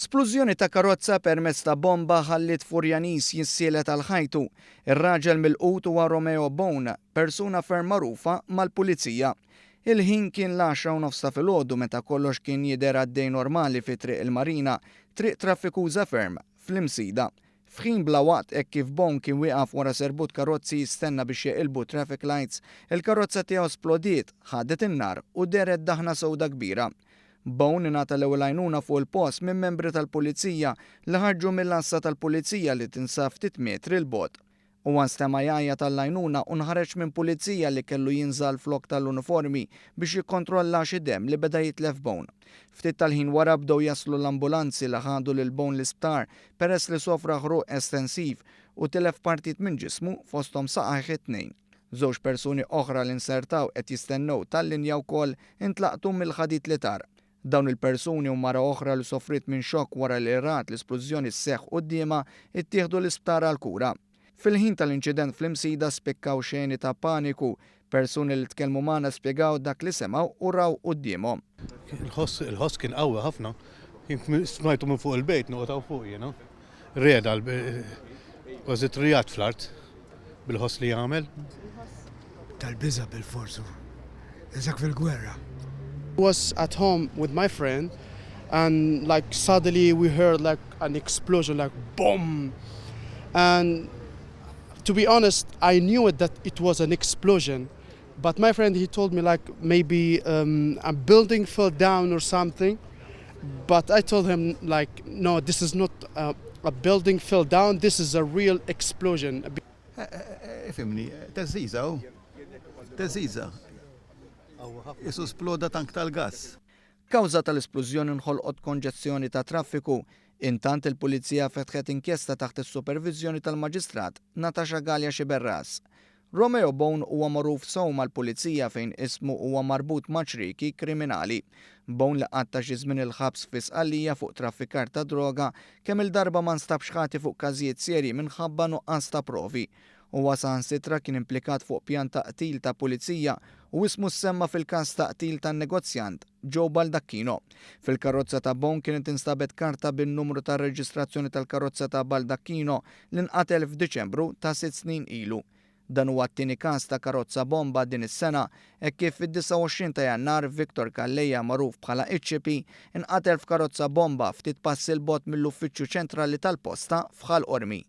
Splużjoni ta' karozza permezz ta' bomba ħalliet Furjaniż jissielet għal ħajtu. Ir-raġel milqut huwa Romeo Bone, persuna ferm magħrufa mal-Pulizija. Il-ħin kien l-għaxra u nofs ta' filgħodu meta kollox kien jidher għaddej normali fi Triq il-Marina, triq traffikuża ferm, fl-Imsida. F'ħin bla waqt hekk kif Bone kien wieqaf wara serbut karozzi jistenna biex jeqilbu t-traffic lights, il-karozza tiegħu splodiet, ħadet in-nar u dehret daħna sewda kbira. Bone ingħata l-ewwel għajnuna fuq il-post minn membri tal-Pulizija li ħarġu mill-għassa tal-Pulizija li tinsab ftit metri 'l bogħod. Huwa nstema' jgħajjat għall-għajnuna u nħareġ minn pulizija li kellu jinża' l-flokk tal-uniformi biex jikkontrolla xi demm li beda jitlef Bone. Ftit tal-ħin wara bdew jaslu l-ambulanzi li ħadu lil Bone l-isptar peress li sofra ħruq estensiv u tilef partijiet minn ġismu fosthom saqajh it-tnejn. Żewġ persuni oħra li nsertaw qed jistennew tal-linja wkoll intlaqtu mill-ħadid li tar. Dawn il-persuni u mara oħra li sofriet minn xokk wara li rat l-isplużjoni sseħħ quddiemha ittieħdu l-isptar għall-kura. Fil-ħin tal-inċident fl-Imsida spikkaw xeni ta' paniku. Persuni li tkellmu magħna spjegaw dak li semgħu u raw quddiemhom. Il-ħoss il-ħoss kien qawwi ħafna. Jien smajtu minn fuq il-bejt noqgħod hawn fuq jiena. Rieda kważi trijat fl-art bil-ħoss li jagħmel. Tal-biża' bilfors hu. Iżak fil-gwerra. Was at home with my friend and like suddenly we heard like an explosion like boom and to be honest I knew it that it was an explosion but my friend he told me like maybe um, a building fell down or something but I told him like no this is not a, a building fell down this is a real explosion. Ifhimni, theżżiża hu. Theżżiża. Qisu sploda tank tal-gass. Kawża tal-isplużjoni nħolqot konġestjoni ta' traffiku. Intant il-Pulizija fetħet inkjesta taħt is-superviżjoni tal-Maġistrat Natasha Galea Sciberras. Romeo Bone huwa magħruf sew mal-Pulizija fejn ismu huwa marbut ma' ċrieki kriminali. Bone li qatta' xi żmien il-ħabs fi Sqallija fuq traffikar ta' droga kemm-il darba ma nstabx ħati fuq każijiet serji minħabba nuqqas ta' provi. Huwa saħansitra kien implikat fuq pjan ta' qtil ta' pulizija u ismu ssemma fil-każ ta' qtil tan-negozjant Joe Baldacchino. Fil-karozza ta' Bone kienet instabet karta bin-numru tar-reġistrazzjoni tal-karozza ta' Baldacchino li nqatel f'Diċembru ta' sitt snin ilu. Dan huwa t-tieni każ ta' karozza bomba din is-sena hekk kif fid-29 ta' Jannar Victor Calleja magħruf bħala Iċ-Ċipi nqatel f'karozza bomba ftit passi 'l bogħod mill-uffiċċju ċentrali tal-posta f'Ħal Qormi.